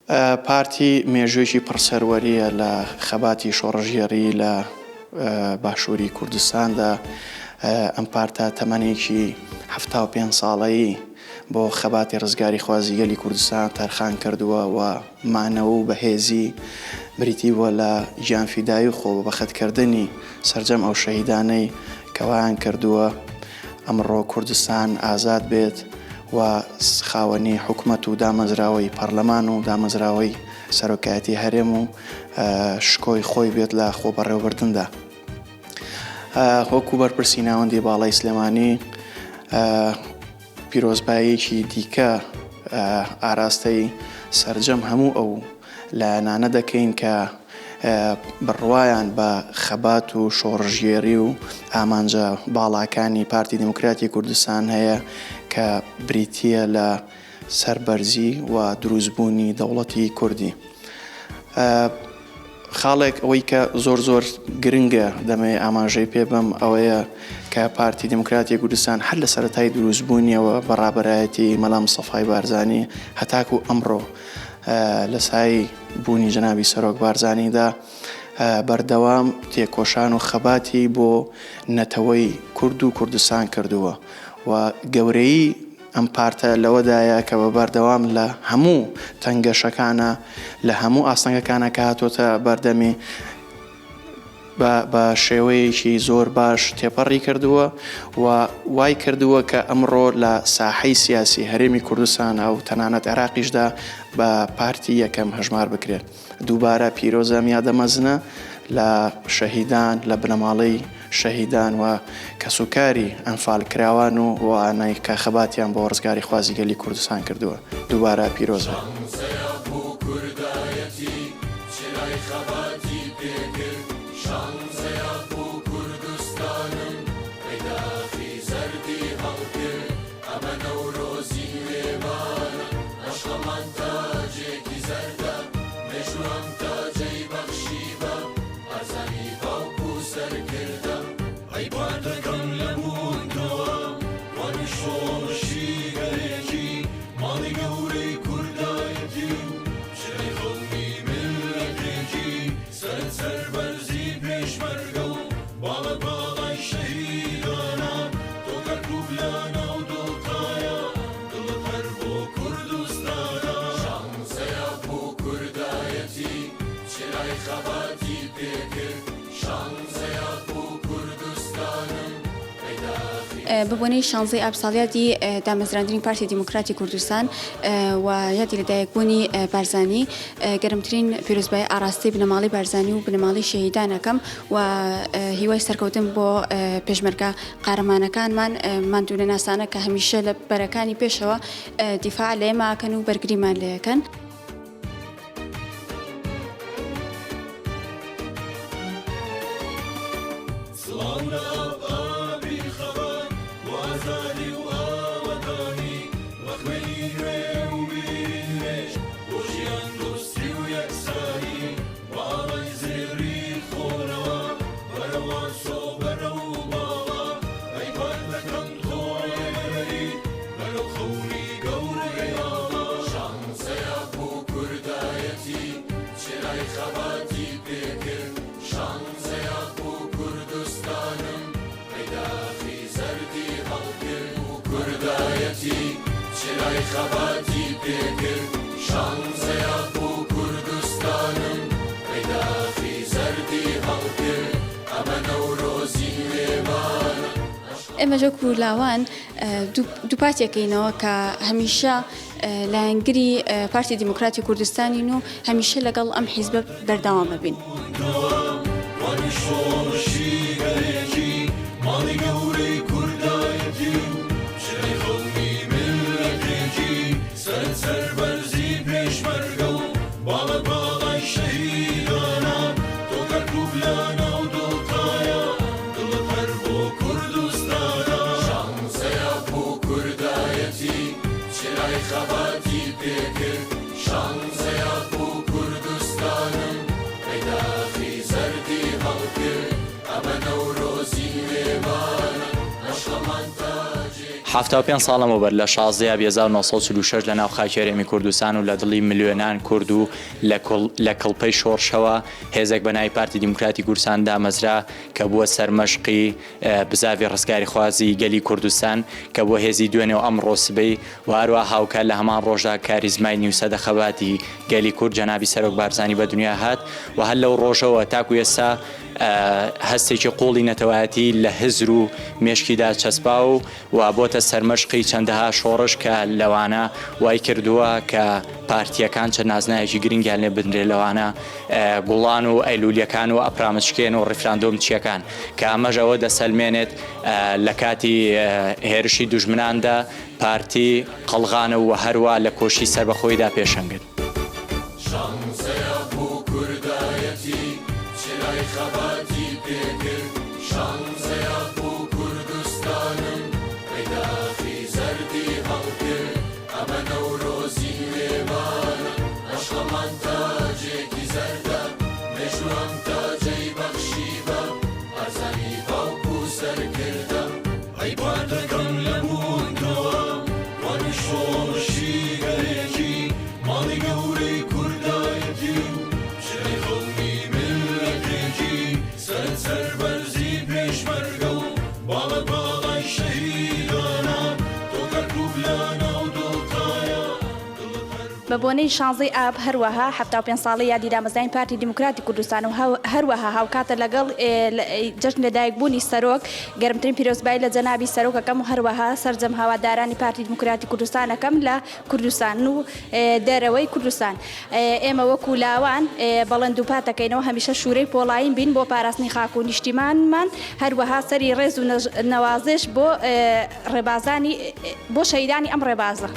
پارتی مێژوویەکی پڕ سەروەرییە لە خەباتی شۆڕشگێڕی لە باشووری کوردستاندا. ئەم پارتە تەمەنێکی 75 ساڵەیی بۆ خەباتی ڕزگاریخوازی گەلی کوردستان تەرخان کردووە و مانەوە و بەهێزی بریتی بووە لە گیانفیدایی و خۆبەبەختکردنی سەرجەم ئەو شەهیدانەی کە وایان کردووە ئەمڕۆ کوردستان ئازاد بێت و خاوەنی حکومەت و دامەزراوەی پەرلەمان و دامەزراوەی سەرۆکایەتی هەرێم و شکۆی خۆی بێت لە خۆبەڕێوەبردندا. وەکو بەرپرسی ناوەندی باڵای سلێمانی پیرۆزباییەکی دیکە ئاراستەی سەرجەم هەموو ئەو لایەنانە دەکەین کە بڕوایان بە خەبات و شۆڕشگێڕی و ئامانجە باڵاکانی پارتی دیموکراتی کوردستان هەیە کە بریتییە لە سەربەرزی و دروستبوونی دەوڵەتی کوردی. خاڵێک ئەوەی کە زۆر زۆر گرنگە دەمەوێت ئاماژەی پێ بەم ئەوەیە کە پارتی دیموکراتی کوردستان هەر لە سەرەتای دروستبوونیەوە بە ڕابەرایەتی مەلا مستەفای بارزانی هەتاکو ئەمڕۆ لە سایەی بوونی جەنابی سەرۆک بارزانیدا بەردەوام تێکۆشان و خەباتی بۆ نەتەوەی کورد و کوردستان کردووە و گەورەیی ئەم پارتە لەوەدایە کە بە بەردەوام لە هەموو تەنگەشەکانە، لە هەموو ئاستەنگەکانە کە هاتۆتە بەردەمی بە شێوەیەکی زۆر باش تێپەڕی کردووە و وای کردووە کە ئەمڕۆ لە ساحەی سیاسی هەرێمی کوردستان و تەنانەت عێراقیشدا بە پارتی یەکەم هەژمار بکرێت. دووبارە پیرۆزە ئەم یادە مەزنە لە شەهیدان، لە بنەماڵەی شەهیدان و کەسوکاری ئەنفالکراوان و ئەوانەی کە خەباتیان بۆ ڕزگاریخوازی گەلی کوردستان کردووە دووبارە پیرۆز بێت. بە بۆنەی شانزەی ئاب ساڵیادی دامەزراندنی پارتی دیموکراتی کوردستان و یادی لەدایکبوونی بارزانی گەرمترین پیرۆزبایی ئاراستەی بنەماڵەی بارزانی و بنەماڵەی شەهیدان ئەکەم و هیوای سەرکەوتن بۆ پێشمەرگە قارەمانەکانمان ماندوونەناسانە کە هەمیشە لە بەرەکانی پێشەوە دیفاع لە ئێمە ئەکەن و بەرگریمان لێ ئەکەن. سڵاو لە ئاب ئابی خەبات بۆ ئازادی و ئاوەدانی بە خوێنی نوێ و بیری نوێ بۆ ژیان دۆستی و یەکسانی بە ئاڵای زێڕی خۆرەوە بەرەو ئاسۆ بەرەو باڵا ئەی پارتەکەم تۆ ڕێبەریت بەرەو خەونی گەورەی ئاڵا. شانزەیە بۆ کوردایەتی چرای خەباتی پێکرد شانزەیە بۆ کوردستانم بەیداخی زەردی هەڵکرد و کوردایەتی چرای خەباتی پێکرد شانزەیە بۆ کوردستانم بەیداخی زەردی هەڵکرد ئەمە نەورۆزی نوێمانە. ئێمەش وەکو لاوان دووپاتیەکەینەوە کە هەمیشە لایەنگری پارتی دیموکراتی کوردستانین و هەمیشە لەگەڵ ئەم حیزبە بەردەوام ئەبین. چرای خەباتی پێکرد شانزەیە بۆ کوردستانم بەیداخی زەردی هەڵکرد ئەمە نەورۆزی نوێمانە مەشخەڵمان تاجێکی. 75 ساڵ لەمەوبەر لە 16 ئابی 1946 لە ناو خاکی هەرێمی کوردستان و لە دڵی ملیۆنان کورد و لە کڵپەی شۆڕشەوە هێزێک بە ناوی پارتی دیموکراتی کوردستان دامەزرا کە بووە سەرمەشقی بزاڤی ڕزگاریخوازی گەلی کوردستان کە بووە هێزی دوێنێ و ئەمڕۆ سبەی و هەروەها هاوکات لە هەمان ڕۆژدا کاریزمای نیو سەدە خەباتی گەلی کورد جەنابی سەرۆک بارزانی بە دنیا هات و هەر لەو ڕۆژەوە تاکو ئێستا هەستێکی قوڵی نەتەوایەتی لە هزر و مێشکیدا چەسپاو و بۆتە سەرمەشقی چەندەها شۆڕش کە لەوانە وای کردووە کە پارتییەکان چەند نازناوێکی گرنگیان لێ بنرێت لەوانە گوڵان و ئەیلولیەکان و ئەپرامچکێن و ڕیفراندۆمچیەکان کە ئەمەش ئەوە دەسەلمێنێت لە کاتی هێرشی دوژمناندا پارتی قەڵغانە و هەروا لە کۆشی سەربەخۆیدا پێشەنگن. شانزەیە بۆ کوردایەتی چرای خەباتی پێکرد شانزەیە بۆ کوردستانم بەیداخی زەردی هەڵکرد ئەمە نەورۆزی نوێمانە مەشخەڵمان تاجێکی زەردە مێژوو ئەم تاجەی بەخشی بە بارزانی باوک و سەرکردە. ئەی پارتەکەم لە بوونتەوە وانی شۆڕشی گەلێکی ماڵی گەورەی کوردایەتی و چرای خەونی میللەتێکی سەرت سەربەرزی پێشمەرگە و باڵت باڵای شەهیدانە تۆ کەرکوک لە ناو دڵتایە دڵت هەر بە بۆنەی شانزەی ئاب هەروەها 75 ساڵەی یادی دامەزرانی پارتی دیموکراتی کوردستان و هەروەها هاوکاتە لەگەڵ جەژنی لەدایکبوونی سەرۆک، گەرمترین پیرۆزبایی لە جەنابی سەرۆک ئەکەم و هەروەها سەرجەم هەوادارانی پارتی دیموکراتی کوردستان ئەکەم لە کوردستان و دەرەوەی کوردستان. ئێمە وەکو لاوان بەڵێن دووپات دەکەینەوە هەمیشە شورەی پۆڵایین بین بۆ پاراستنی خاک و نیشتیمانمان، هەروەها سەری ڕێز و نەوازش بۆ ڕێبازانی بۆ شەهیدانی ئەم ڕێبازە.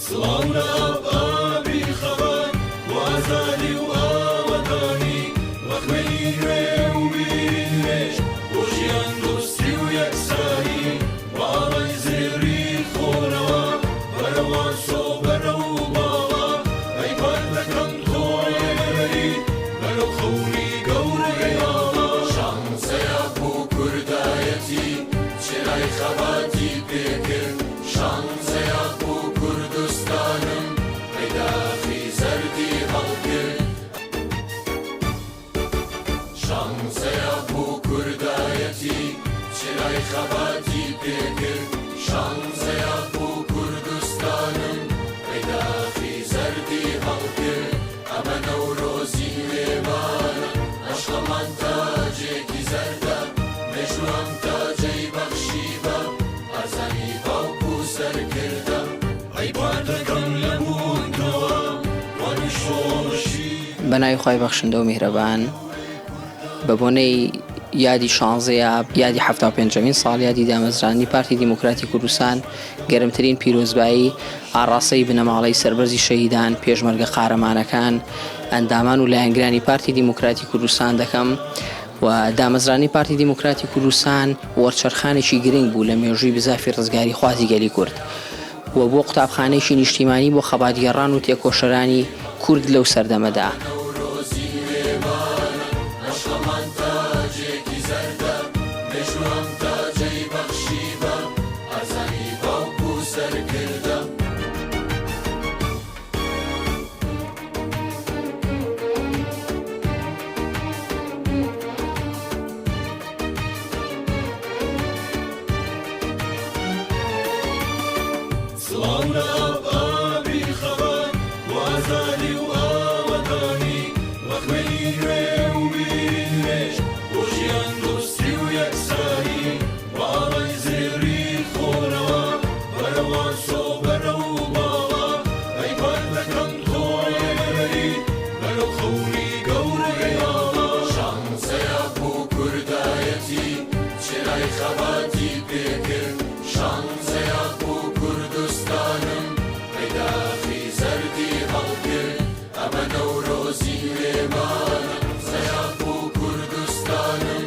سڵاو لە ئاب ئابی خەبات بۆ ئازادی و ئاوەدانی بە خوێنی نوێ و بیری نوێش بۆ ژیان دۆستی و یەکسانی بە ئاڵای زێڕی خۆرەوە بەرەو ئاسۆ بەرەو باڵا ئەی پارتەکەم تۆ ڕێبەریت بەرەو خەونی گەورەی ئاڵا. شانزەیە بۆ کوردایەتی چرای خەباتی پێکرد شانزەیە بۆ کوردستانم بەیداخی زەردی هەڵکرد. شانزەیە بۆ کوردایەتی چرای خەباتی پێکرد شانزەیە بۆ کوردستانم بەیداخی زەردی هەڵکرد ئەمە نەورۆزی نوێمانە مەشخەڵمان تاجێکی زەردە مێژوو ئەم تاجەی بەخشی بە بارزانی باوک و سەرکردە. ئەی پارتەکەم لە بوونتەوە وانی شۆڕشی. بە ناوی خوای بەخشندە و میهرەبان بە بۆنەی یادی شانزەی ئاب یادی 75مین ساڵیادی دامەزراندنی پارتی دیموکراتی کوردستان گەرمترین پیرۆزبایی ئاڕاستەی بنەماڵەی سەربەرزی شەهیدان پێشمەرگە قارەمانەکان ئەندامان و لایەنگرانی پارتی دیموکراتی کوردستان دەکەم و دامەزرانی پارتی دیموکراتی کوردستان وەرچەرخانێکی گرنگ بوو لە مێژووی بزافی ڕزگاریخوازی گەلی کورد و بووە قوتابخانەیەکی نیشتیمانی بۆ خەباتگێڕان و تێکۆشەرانی کورد لەو سەردەمەدا. نەورۆزی نوێمانە مەشخەڵمان تاجێکی زەردە مێژوو ئەم تاجەی بەخشی بە بارزانی باوک و سەرکردە. سڵاو لە ئاب ئابی خەبات بۆ ئازادی و ئاوەدانی بە خوێنی نوێ و بیری نوێش بۆ ژیان دۆستی و یەکسانی بە ئاڵای زێڕی خۆرەوە بەرەو ئاسۆ بەرەو باڵا ئەی پارتەکەم تۆ ڕێبەریت بەرەو خەونی گەورەی ئاڵا. شانزەیە بۆ کوردایەتی چرای خەباتی پێکرد شانزەیە بۆ کوردستانم بەیداخی زەردی هەڵکرد ئەمە نەورۆزی نوێمانە زەیە بۆ کوردستانم.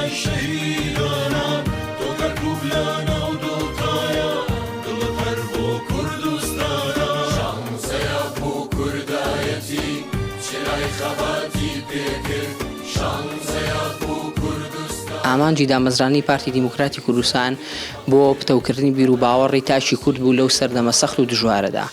باڵای شەهیدانە تۆ کەرکوک لە ناو دڵتایە دڵت هەر بۆ کوردستانە. شانزەیە بۆ کوردایەتی چرای خەباتی پێکرد شانزەیە بۆ کوردستان. ئامانجی دامەزراندنی پارتی دیموکراتی کوردستان بۆ پتەوکردنی بیروباوەڕی تاکی کورد بوو لەو سەردەمە سەخت و دژوارەدا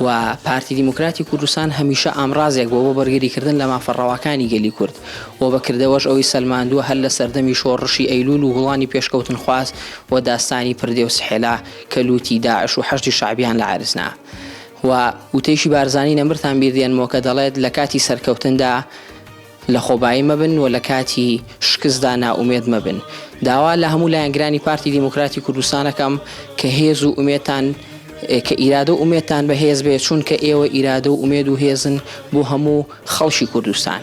و پارتی دیموکراتی کوردستان هەمیشە ئامرازێک بووە بۆ بەرگریکردن لە مافە ڕەواکانی گەلی کورد و بە کردەوەش ئەوەی سەلماندووە هەر لە سەردەمی شۆڕشی ئەیلوول و گوڵانی پێشکەوتنخواز و داستانی پردێ و سحێلا کە لووتی داعش و حەشدی شەعبیان لە عەرز نا و وتەیشی بارزانی نەمرتان بیر دێنمەوە کە دەڵێت لە کاتی سەرکەوتندا لەخۆبایی مەبن و لە کاتی شکستدا نائومێد مەبن. داوا لە هەموو لایەنگرانی پارتی دیموکراتی کوردستان ئەکەم کە هێز و ئومێدتان کە ئیرادە و ئومێدتان بەهێز بێ چونکە ئێوە ئیرادە و ئومێد و هێزن بۆ هەموو خەڵکی کوردستان.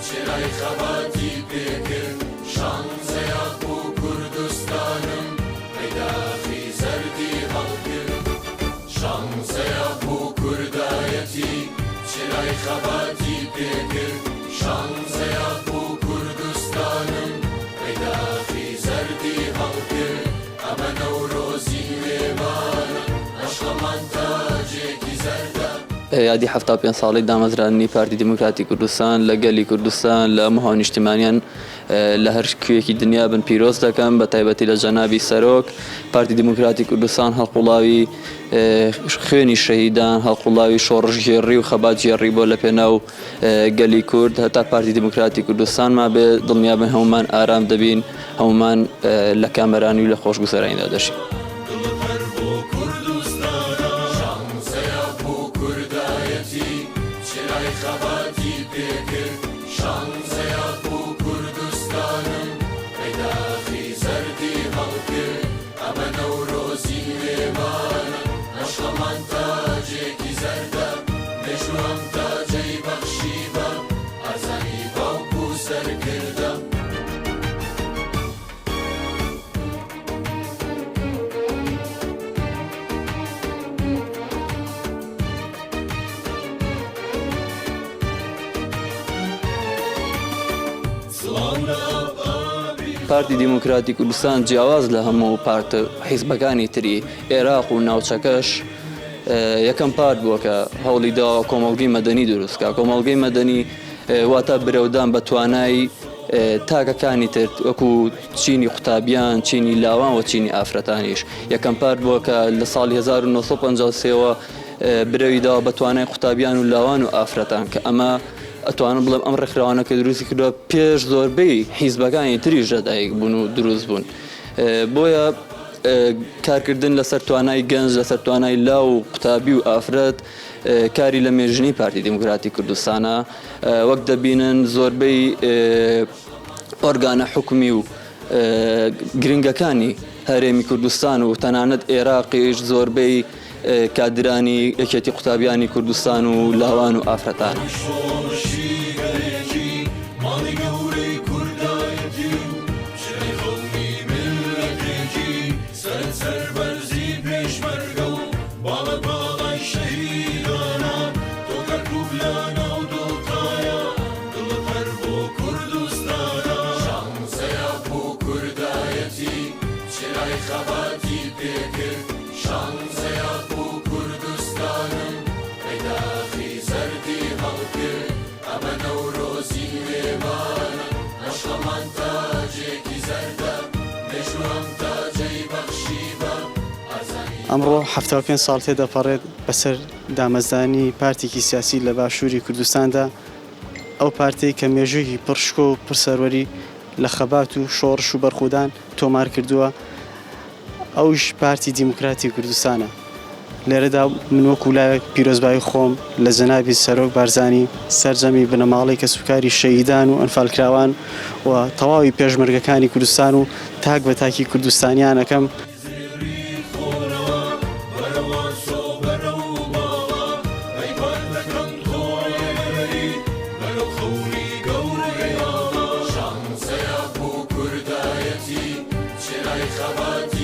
چرای خەباتی پێکرد شانزەیە بۆ کوردستانم پەیداخی زەردی هەڵکرد شانزەیە بۆ کوردایەتی چرای خەباتی پێکرد شانزەیە بۆ کوردستانم پەیداخی زەردی هەڵکرد ئەمە نەورۆزی نوێمانە مەشخەڵمان تاجێکی زەردە. یادی 75 ساڵەی دامەزراندنی پارتی دیموکراتی کوردستان لە گەلی کوردستان لە هەموو هاونیشتیمانیان لە هەر کوێیەکی دنیا بن پیرۆز دەکەم بە تایبەتی لە جەنابی سەرۆک پارتی دیموکراتی کوردستان هەڵقوڵاوی خوێنی شەهیدان هەڵقوڵاوی شۆڕشگێڕی و خەباتگێڕی بۆ لە پێناو گەلی کورد هەتا پارتی دیموکراتی کوردستان مابێ دڵنیابن هەمومان ئارام دەبین هەمومان لە کامەرانی و لە خۆشگوزەرانیدا دەژین. پارتی دیموکراتی کوردستان جیاواز لە هەموو پارتە حیزبەکانی تری ئێراق و ناوچەکەش یەکەم پارت بووە کە هەوڵی داوە کۆمەڵگەی مەدەنی دروست کا. کۆمەڵگەی مەدەنی واتە برەودان بە توانای تاکەکانی تر وەکو چینی قوتابیان، چینی لاوان و چینی ئافرەتانیش. یەکەم پارت بووە کە لە ساڵی 1953 وە برەوی داوە بە توانای قوتابیان و لاوان و ئافرەتان کە ئەمە ئەتوانم بڵێم ئەم ڕێکخراوانە کە دروستی کردووە پێش زۆربەی حیزبەکانی تریش لەدایک بوون و دروست بوون. بۆیە کارکردن لەسەر توانای گەنج، لەسەر توانای لاو و قوتابی و ئافرەت کاری لە مێژنەی پارتی دیموکراتی کوردستانە. وەک دەبینن زۆربەی ئۆرگانە حکومی و گرنگەکانی هەرێمی کوردستان و تەنانەت ئێراقیش زۆربەی کادرانی یەکێتی قوتابیانی کوردستان و لاوان و ئافرەتانە. ئەمڕۆ 75 ساڵ تێدەپەڕێت بەسەر دامەزرانی پارتێکی سیاسی لە باشووری کوردستاندا، ئەو پارتەی کە مێژوویەکی پڕ شکۆ و پڕ سەروەری لە خەبات و شۆڕش و بەرخۆدان تۆمار کردووە، ئەویش پارتی دیموکراتی کوردستانە. لێرەدا من وەکو لاوێک پیرۆزبایی خۆم لە جەنابی سەرۆک بارزانی، سەرجەمی بنەماڵەی کەسوکاری شەهیدان و ئەنفالکراوان و تەواوی پێشمەرگەکانی کوردستان و تاک بە تاکی کوردستانیان ئەکەم. چرای خەباتی.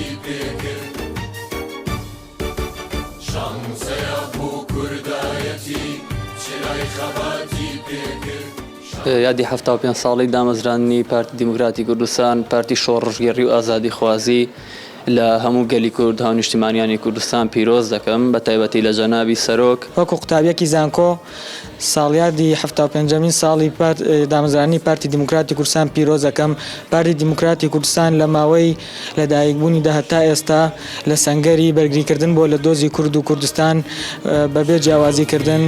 یادی 75 ساڵەی دامەزراندنی پارتی دیموکراتی کوردستان، پارتی شۆڕشگێڕی و ئازادیخوازی لە هەموو گەلی کورد، هاونیشتیمانیانی کوردستان پیرۆز دەکەم، بە تایبەتی لە جەنابی سەرۆک. وەکو قوتابیەکی زانکۆ ساڵیادی 75مین ساڵی دامەزراندنی پارتی دیموکراتی کوردستان پیرۆز ئەکەم، پارتی دیموکراتی کوردستان لە ماوەی لەدایکبوونیدا هەتا ئێستا لە سەنگەری بەرگریکردن بووە لە دۆزی کورد و کوردستان بەبێ جیاوازی کردن.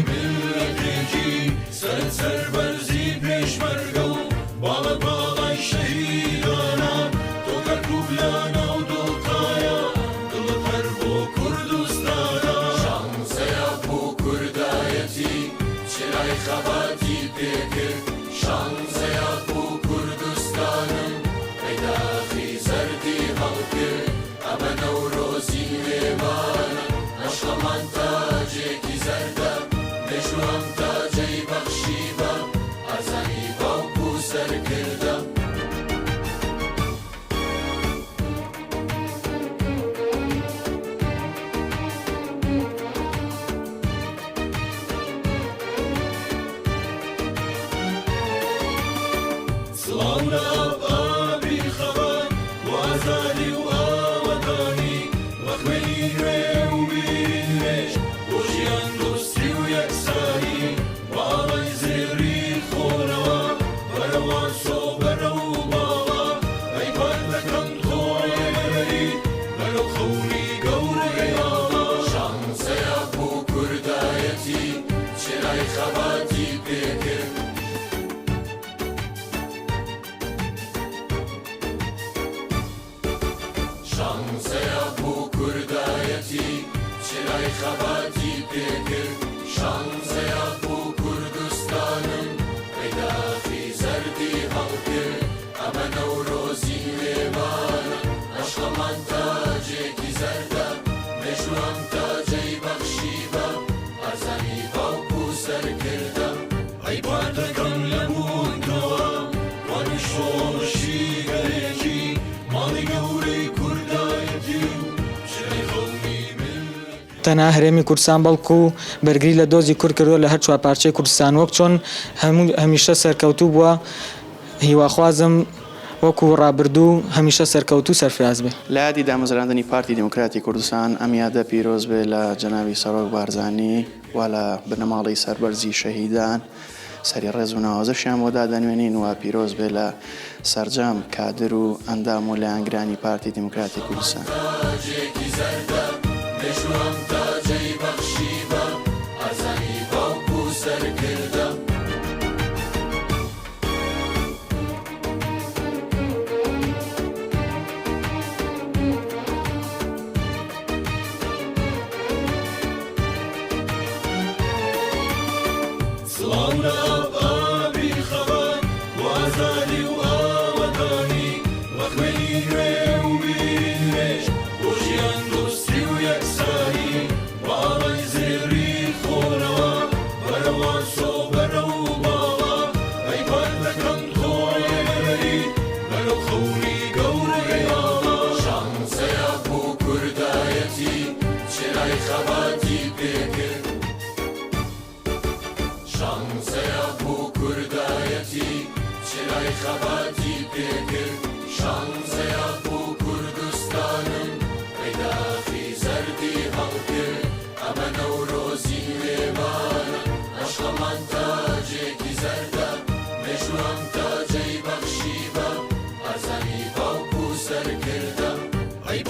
سڵاو لە ئاب ئابی خەبات بۆ ئازادی و ئاوەدانی، بە خوێنی نوێ و بیری نوێش بۆ ژیان دۆستی و یەکسانی، بە ئاڵای زێڕی خۆرەوە بەرەو ئاسۆ بەرەو باڵا، ئەی پارتەکەم تۆ ڕێبەریت بەرەو خەونی گەورەی ئاڵا. شانزەیە بۆ کوردایەتی چرای خەباتی پێکرد. شانزەیە بۆ کوردایەتی چرای خەباتی پێکرد شانزەیە بۆ کوردستانم بەیداخی زەردی هەڵکرد ئەمە نەورۆزی نوێمانە مەشخەڵمان تاجێکی زەردە مێژوو ئەم تاجەی بەخشی بە بارزانی باوک و سەرکردە. ئەی پارتەکەم لە بوونتەوە وانی شۆڕشی گەلێکی ماڵی گەورەی کوردایەتی و چرای خەونی میللەتێکی. تەنها هەرێمی کوردستان بەڵکو بەرگری لە دۆزی کورد کردووە لە هەر چوارپارچەی کوردستان وەک چۆن هەموو هەمیشە سەرکەوتوو بووە هیواخوازم وەکو ڕابردوو هەمیشە سەرکەوتوو سەرفراز بێ. لە یادی دامەزراندنی پارتی دیموکراتی کوردستان ئەم یادە پیرۆز بێ لە جەنابی سەرۆک بارزانی. و لە بنەماڵەی سەربەرزی شەهیدان سەری ڕێز و نەوازشیان بۆ دادەنوێنین و پیرۆز بێ لە سەرجەم کادر و ئەندام و لایەنگرانی پارتی دیموکراتی کوردستان. تاجێکی زەردە مێژوو ئەم تاجەی بەخشی بە بارزانی باوک و سەرکردە. سڵاو لە ئاب ئابی خەبات بۆ ئازادی و ئاوەدانی، بە خوێنی نوێ و بیری نوێش بۆ ژیان دۆستی و یەکسانی، بە ئاڵای زێڕی خۆرەوە بەرەو ئاسۆ بەرەو باڵا، ئەی پارتەکەم تۆ ڕێبەریت بەرەو خەونی گەورەی ئاڵا. شانزەیە بۆ کوردایەتی چرای خەباتی پێکرد. شانزەیە بۆ کوردایەتی چرای خەباتی پێکرد. شانزەیە بۆ کوردستانم بەیداخی زەردی هەڵکرد. ئەمە نەورۆزی نوێمانە مەشخەڵمان تاجێکی زەردە. مێژوو ئەم تاجەی بەخشی بە بارزانی باوک و سەرکردە. ئەی.